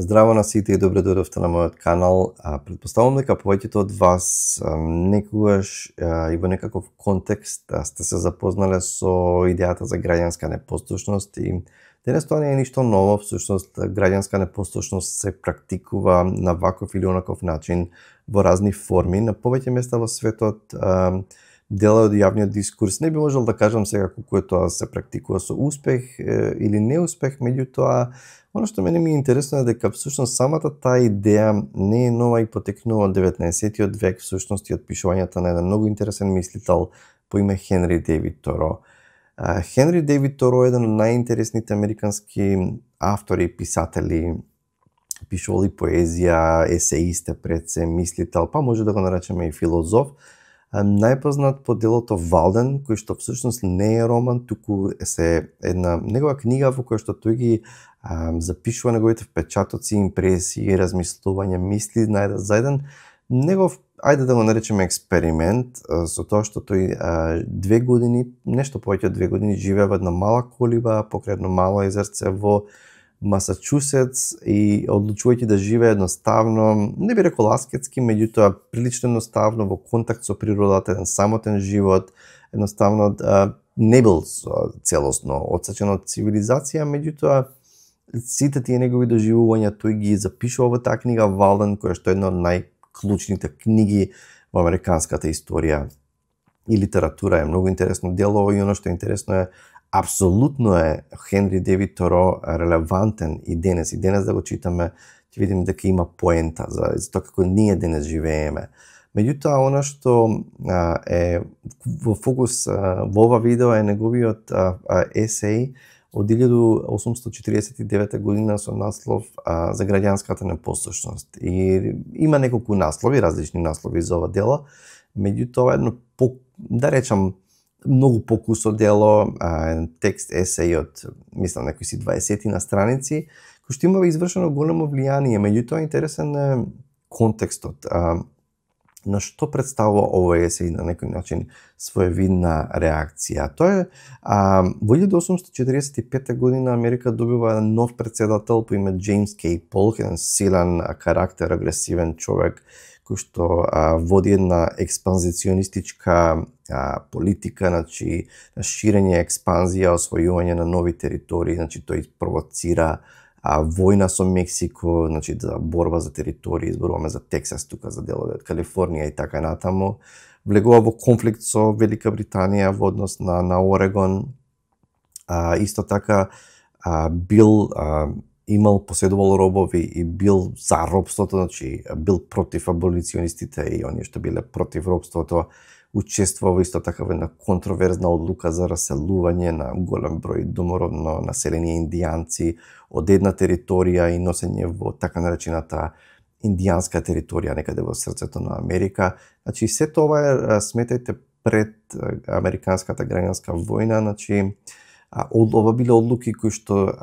Здраво на сите и добре дојдовте на мојот канал. Предпоставувам дека повеќето од вас некогаш и во некаков контекст сте се запознале со идејата за граѓанска непослушност и денес тоа не е ништо ново. Всушност, граѓанска непослушност се практикува на ваков или онаков начин во разни форми. На повеќе места во светот дел од јавниот дискурс не би можел да кажам сега колку е тоа се практикува со успех или неуспех, меѓутоа оно што мене ми е интересно е дека всушност самата таа идеја не е нова и потекнува од 19-тиот век, всушност и од пишувањата на еден многу интересен мислител по име Хенри Дейвид Торо. Хенри Дейвид Торо е еден од најинтересните американски автори и писатели, пишувал и поезија, есеист пред се, мислител, па може да го наречеме и филозоф. Најпознат по делото Валден, кој што всушност не е роман, туку се една негова книга во која што тој ги запишува неговите впечатоци, импресии, размислувања, мисли за еден негов, ајде да го наречеме експеримент, со тоа што тој 2 години, нешто повеќе од 2 години живее во една мала колиба покрај едно мало езерце во Масачусетс и одлучувајќи да живее едноставно, не би рекол аскетски, меѓутоа прилично едноставно во контакт со природата, еден самотен живот, едноставно не бил целосно отсечен од цивилизација, меѓутоа сите тие негови доживувања тој ги запишува во таа книга Валден, која што е една од најклучните книги во американската историја и литература. Е многу интересно дело и оно што е интересно е апсолутно е Хенри Дейвид Торо релевантен и денес да го читаме, ќе видиме дека има поента за тоа како ние денес живееме. Меѓутоа, она што е во фокус во ова видео е неговиот есеј од 1849 година со наслов за граѓанската непослушност. И има неколку наслови, различни наслови за ова дело, меѓутоа едно да речам многу покусо дело, текст, есеј од, мислам, некои си 20 на страници, кој што има извршено големо влијание, меѓутоа интересен е контекстот, на што представува овој есеј на некој начин своевидна реакција. Тоа е, во 1845 година Америка добива еден нов председател по име Джеймс Кей Полк, еден силен карактер, агресивен човек, кој што води една експанзиционистичка политика, значи ширење, експанзија, освојување на нови територии, значи тој провоцира војна со Мексико, значи за борба за територии, зборуваме за Тексас, тука за делови од Калифорнија и така натаму. Влегува во конфликт со Велика Британија во однос на Орегон. Исто така бил поседувал робови и бил за робството, значи бил против аболиционистите и оние што биле против робството. Учествувал исто така во една контроверзна одлука за раселување на голем број домородно населени индијанци од една територија и носење во така наречената индијанска територија некаде во срцето на Америка. Значи сето ова е, сметајте, пред американската граѓанска војна, значи ова биле одлуки кои што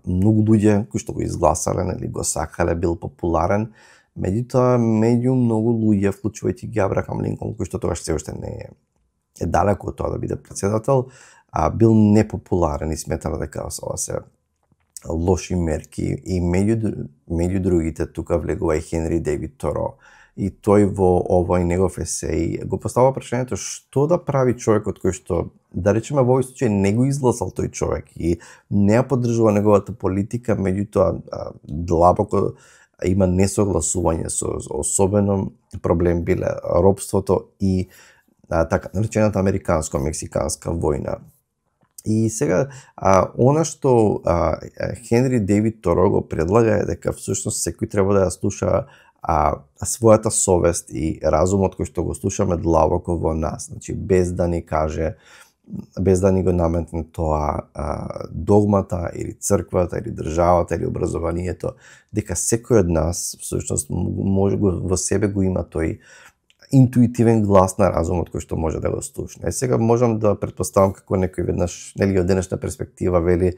многу луѓе кои што го изгласале, нели го сакале, бил популарен. Меѓутоа, меѓу многу луѓе, вклучувајќи ги Абрахам Линколн, кој што тогаш се уште не е далеко од тоа да биде председател, бил непопуларен и сметано дека ова се лоши мерки. И меѓу другите тука влегува и Хенри Дейвид Торо. И тој во овој негов есеј го поставува прашањето што да прави човекот кој што, да речеме во овој случај, не го изгласал тој човек и не ја поддржува неговата политика, меѓутоа длабоко има несогласување со особено проблем биле робството и така наречената американско-мексиканска војна. И сега она што Хенри Дейвид Торо го предлага е дека всушност секој треба да ја слуша својата совест и разумот кој што го слушаме длабоко во нас, значи без да ни каже, без да ни го наметне тоа догмата или црквата или државата или образованието, дека секој од нас всушност може во себе го има тој интуитивен глас на разумот кој што може да го слушне. Сега можам да претпоставам како некој веднаш, нели од денешна перспектива вели,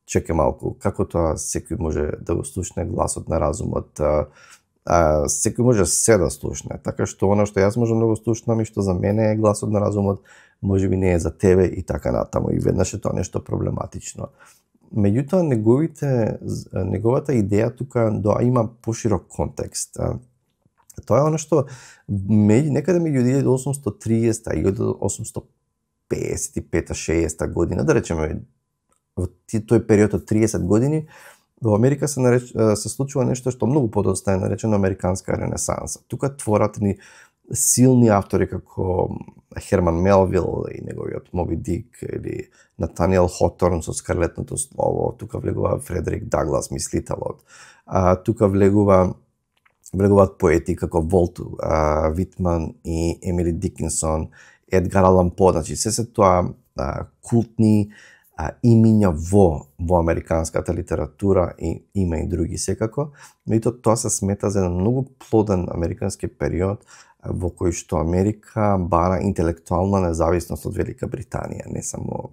чекај малку, како тоа секој може да го слушне гласот на разумот. Секој може се да слушне, така што она што јас можам да го слушнам и што за мене е гласот на разумот, можеби не е за тебе и така натаму, и веднаш е тоа нешто проблематично. меѓутоа неговата идеја тука има поширок контекст. Тоа е оно што некаде меѓу 1830 и 1855-60 година, да речеме во тој период од 30 години, во Америка се случува нешто што многу подоцна е наречено американска ренесанса. Тука творат ни силни автори како Херман Мелвил и неговиот Моби Дик или Натаниел Хоторн со Скарлетното слово, тука влегува Фредерик Даглас, мислителот. Тука влегуваат поети како Волт Витман и Емили Дикинсон, Едгар Алан По, значи се тоа култни имиња во американската литература и има и други секако, меѓутоа тоа се смета за еден многу плоден американски период во кој што Америка бара интелектуална независност од Велика Британија, не само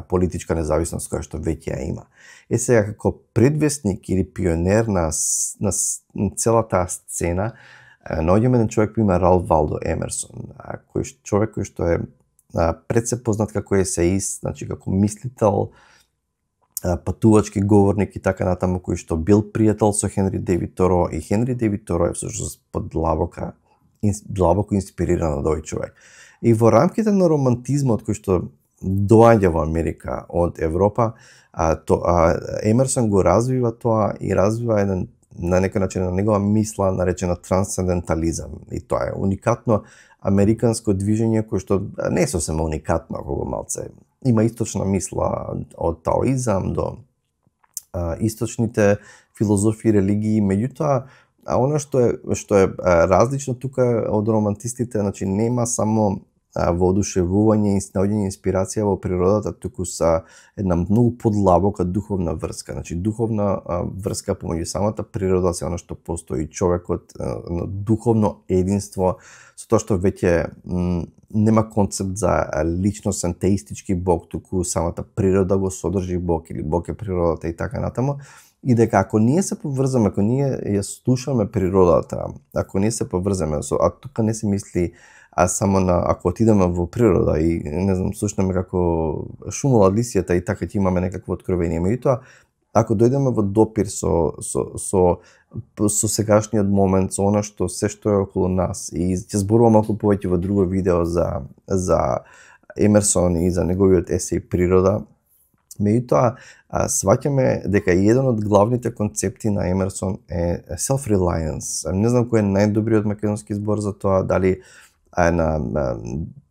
политичка независност која што веќе ја има. Сега како предвестник или пионер на целата таа сцена наоѓаме еден човек по име Ралф Валдо Емерсон, човек кој што е пред се познат како есеист, значи како мислител, патувачки говорник и така натаму, кој што бил пријател со Хенри Дејвид Торо, и Хенри Дејвид Торо е всушност длабоко инспириран од овој човек. И во рамките на романтизмот кој што доаѓа во Америка од Европа, Емерсон го развива тоа и развива еден на некој начин на негова мисла наречена трансцендентализам. И тоа е уникатно американско движење кој што не е сосема уникатно, ако го малце. Има источна мисла од таоизам до источните филозофии, религии, меѓутоа оно што е различно тука од романтистите, значи нема само воодушевување и наоѓање инспирација во природата, туку са една многу подлабока духовна врска. Значи духовна врска помеѓу самата природа, се оно што постои човекот, духовно единство, со тоа што веќе нема концепт за личностен теистички бог, туку самата природа го содржи бог или бог е природата и така натаму. И дека ако ние се поврзаме, ако ние ја слушаме природата, ако ние се поврзаме, а тука не се мисли само на ако отидеме во природа и не знам слушнеме како шумела лисијата и така ќе имаме некакво откровение. Меѓутоа, ако дојдеме во допир со сегашниот момент, со она што се што е околу нас, и ќе зборувам малку повеќе во друго видео за Емерсон и за неговиот есеј Природа, меѓутоа сваќаме дека еден од главните концепти на Емерсон е self-reliance. Не знам кој е најдобриот македонски збор за тоа, дали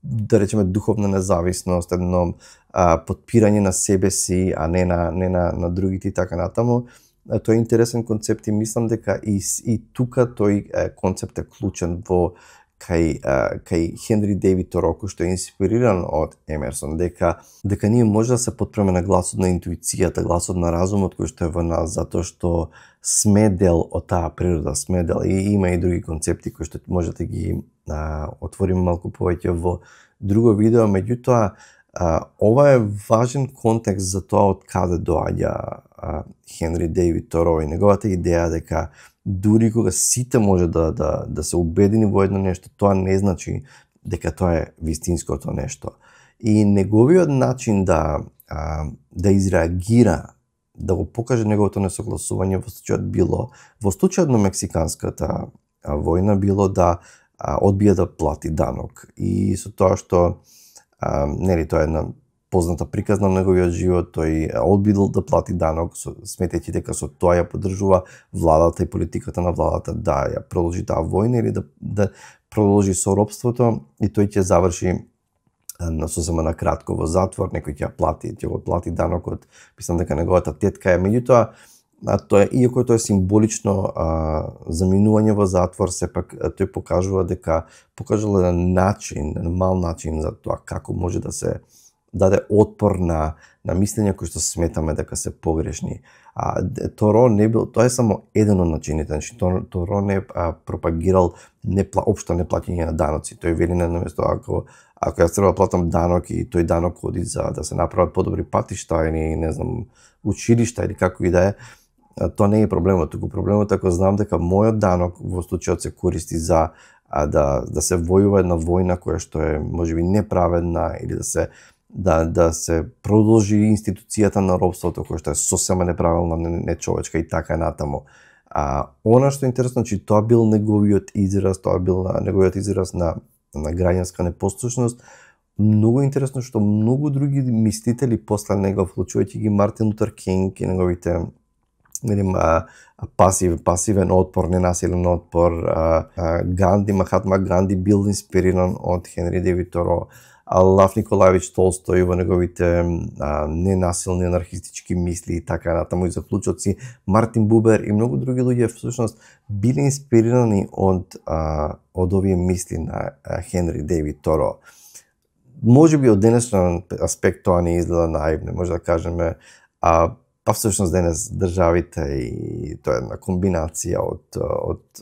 да речеме духовна независност, едно подпирање на себе си, а не на другите и така натаму. Тоа е интересен концепт и мислам дека и тука тој концепт е клучен кај Хенри Дејвид Торо, кој што е инспириран од Емерсон, дека ние може да се потпреме на гласот на интуицијата, гласот на разумот кој што е во нас, затоа што сме дел од таа природа, сме дел, и има и други концепти кои што може да ги отворим малку повеќе во друго видео, меѓутоа ова е важен контекст за тоа од каде доаѓа Хенри Дејвид Торо и неговата идеја дека дури кога сите може да се убедени во едно нешто, тоа не значи дека тоа е вистинското нешто. И неговиот начин да изреагира, да го покаже неговото несогласување во случајот на мексиканската војна било да одбие да плати данок. И со тоа што тоа е една позната приказ на неговиот живот, тој одбил да плати данок, сметајќи дека со тоа ја поддржува владата и политиката на владата да ја продолжи таа војна или да продолжи соробството, и тој ќе заврши сосема на кратко во затвор, некој ќе го плати данокот, мислам дека неговата тетка е, меѓутоа тоа иако тоа е символично заминување во затвор, сепак тој покажал еден мал начин за тоа како може да се даде отпор на мислења кои што сметаме дека се погрешни. Торо не бил, тоа е само еден од начините, значи Торо не пропагирал општо неплаќање на даноци. Тој вели на место ако јас треба да платам данок и тој данок оди за да се направат подобри патишта или не знам училишта или како и да е, тоа не е проблемот. Туку проблемот ако знам дека мојот данок во случајот се користи да се војува една војна која што е можеби неправедна или да се да се продолжи институцијата на робството, кој што е сосема неправилна, нечовечка и така натаму. Она што е интересно, че тоа бил неговиот израз, на граѓанска непослушност. Многу интересно што многу други мислители после него, вклучувајќи ги Мартин Лутер Кинг и неговите пасивен отпор, ненасилен отпор, Махатма Ганди бил инспириран од Хенри Девид Торо, Лав Николаевич Толстој во неговите ненасилни анархистички мисли и така натаму и заклучоци, Мартин Бубер и многу други луѓе всушност биле инспирирани од овие мисли на Хенри Девид Торо. Може би од денешен аспект тоа не изгледа наивно, може да кажеме, па всушност денес државите и тоа е една комбинација од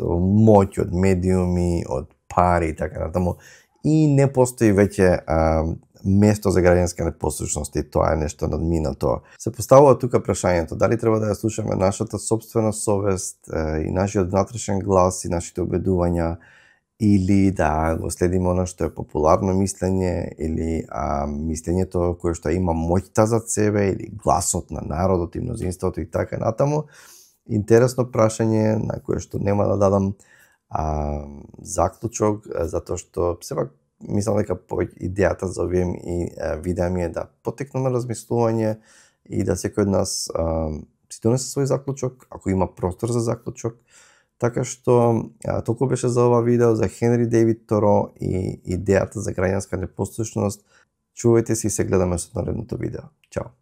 моќ, од медиуми, од пари и така натаму, и не постои веќе место за граѓанска непослушност и тоа е нешто надминато. Се поставува тука прашањето дали треба да ја слушаме нашата сопствена совест и нашиот внатрешен глас и нашите убедувања, или да го следиме она што е популарно мислење, или мислењето кое што има моќта зад себе, или гласот на народот и мнозинството и така натаму. Интересно прашање на кое што нема да дадам заклучок, затоа што сепак мислам дека идејата за овие видеа ми е да потекнеме размислување и да секој од нас си донесе свој заклучок, ако има простор за заклучок. Така што толку беше за ова видео за Хенри Девид Торо и идејата за граѓанска непослушност. Чувајте се и се гледаме со наредното видео. Чао!